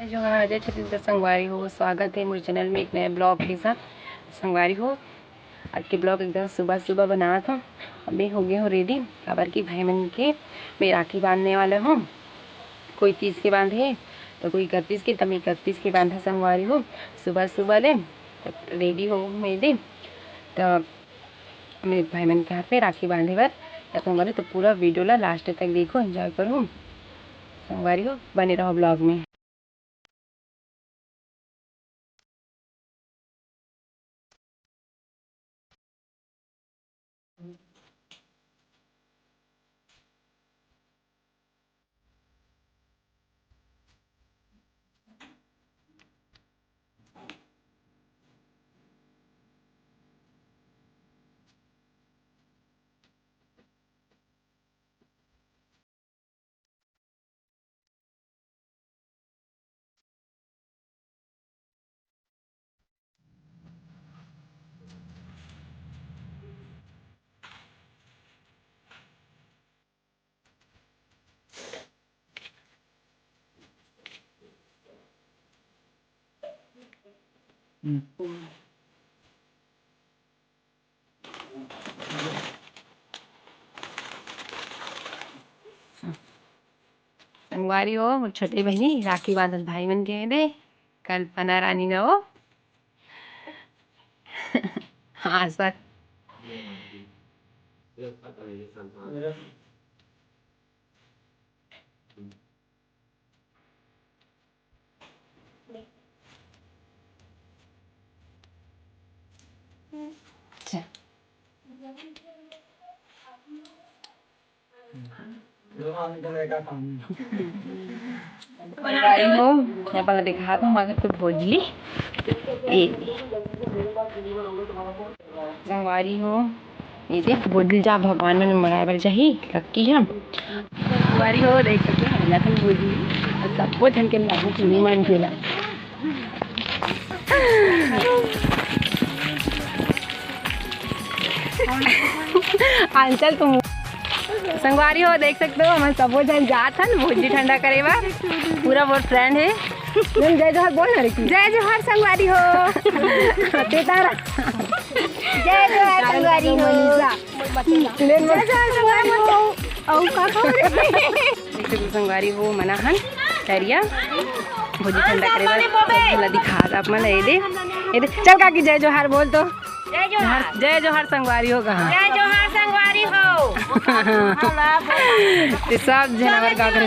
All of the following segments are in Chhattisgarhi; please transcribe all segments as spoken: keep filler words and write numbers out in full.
जोहार, जय छत्तीसगढ़ संगवारी हो, स्वागत हे मोर चैनल में एक नया ब्लॉग के साथ। संगवारी हो, आज के ब्लॉग एकदम सुबह सुबह बनात हंव। अभी हो गे हंव रेडी, काबर कि भाई मन के मैं राखी बांधने वाला हंव। कोई तीस के बांधे हे, त कोई इकतीस के, त मैं इकतीस के बांधे संगवारी हो। सुबह सुबह ले रेडी हो मैं दे, त मैं भाई मन के हाथ में राखी बांधे बर। त संगवारी, तो पूरा वीडियो ला लास्ट तक देखो, एंजॉय करो संगवारी हो, बने रहो ब्लॉग में। संगवारी हो, मोर छोटे बहिनी राखी बांधत भाई मन के दे, कल्पना रानी न हो। हाँ सर। अच्छा। संगवारी हो, मैं अपन ला दिखात हंव, हमारे तो भोजली। ए, संगवारी हो, ये देख, भोजली जा भगवान मन मंगाए बर जाही, लक्की हम। संगवारी हो, देख सकते हैं, हम जाथन भोजली, और सबो झन के लाहू चुनी मन के ला। आंचल तुम संगवारी हो, देख सकते हो, हमन सबो झन जात हन भोजली ठंडा करे बर। पूरा मोर फ्रेंड हे। जय जोहार बोल ना रे की। जय जोहार संगवारी हो। ते तारा। जय जोहार संगवारी हो। मनीषा। ले जय जोहार संगवारी हो। अउ का खबर हे? देख सकते हो संगवारी हो, मना हन तरिया भोजली ठंडा करे बर। सब ला दिखा आप मन ला, ये दे, ये दे। चल काकी, जय जोहार बोल तो। जय जोहार। जय जोहार संगवारी हो कहाँ? जय जोहार संगवारी हो। ये सब झन हमर गाँव के।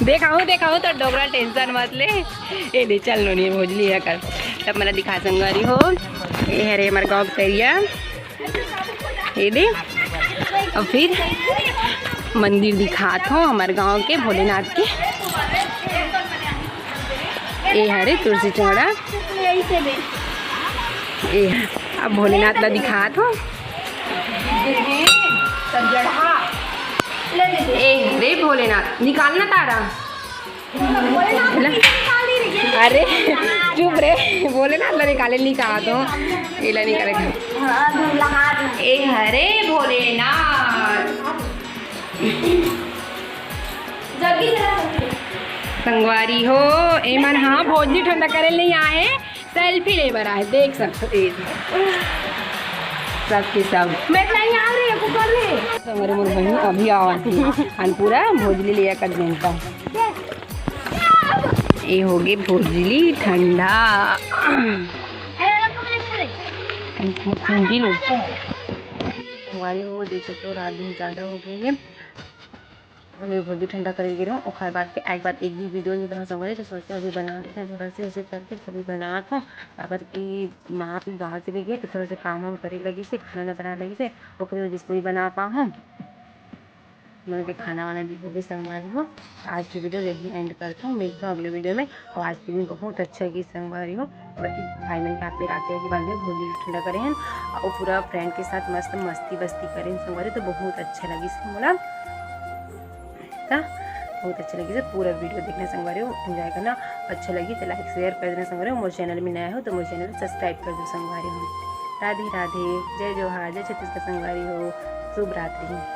देखाहूँ, देखाहूँ तो डोकरा, टेंशन मत ले। ये दे, चल नोनी भोजली हे कर। सब मन ला दिखा संगवारी हो। ये हरे हमर गाँव के तरिया। ये दे, अब फिर मंदिर दिखात हंव हमर गांव के भोलेनाथ के। ये हरे तुलसी चौड़ा। ये अब भोलेनाथ ला दिखात हंव। ये हरे भोलेनाथ, निकालना तारा। अरे चुप रे, भोलेनाथ ला निकाले नहीं कहा तो, एला निकाले। ए हरे भोलेनाथ। संगवारी हो, एमन हा भोजली ठंडा करे नहीं आए, सेल्फी ले बर आए, देख सकते हो। सबके सब। मैं नहीं आ रही है, कुकर में। संगवारी मोर बहिनी अभी आवत हे। अन पूरा भोजली ले कर जनता। ये होगे भोजली ठंडा। ठंडी लो। हमारे वो देख सकते हो, रात बहुत ज़्यादा हो गई है। अभी भोजली ठंडा करे गिरो, ओखर बाद के एक बार एक भी वीडियो नहीं बना सकते, तो सोचते अभी बना लेते हैं, थोड़ा सा ऐसे करके कभी बनात हूँ। काबर कि माँ भी गाँव चली गई, तो थोड़ा सा काम वाम करे लगी से, खाना वाना बनाए लगी से, ओकरे वजह से नहीं बना पाऊँ हम। मैं भी खाना वाना भी होगी संगवारी हो। आज की वीडियो यही एंड करता हूँ, मिलता हूँ अगले वीडियो में। और आज की दिन बहुत अच्छा की संगवारी हो, बल्कि भाई मन के हाथ में राखी की बांधे, भोजली ठंडा करे हैं और पूरा फ्रेंड के साथ मस्त मस्ती बस्ती करें संगवारी, तो बहुत अच्छा लगी से मोला। त बहुत अच्छा लगी से पूरा वीडियो देखना संगवारी हो, एंजॉय करना। अच्छा लगी तो लाइक शेयर कर देना संगवारी हो। मोर चैनल में नया हो तो मोर चैनल सब्सक्राइब कर दो संगवारी हो। राधे राधे, जय जोहार, जय छत्तीसगढ़ संगवारी हो, शुभ रात्रि।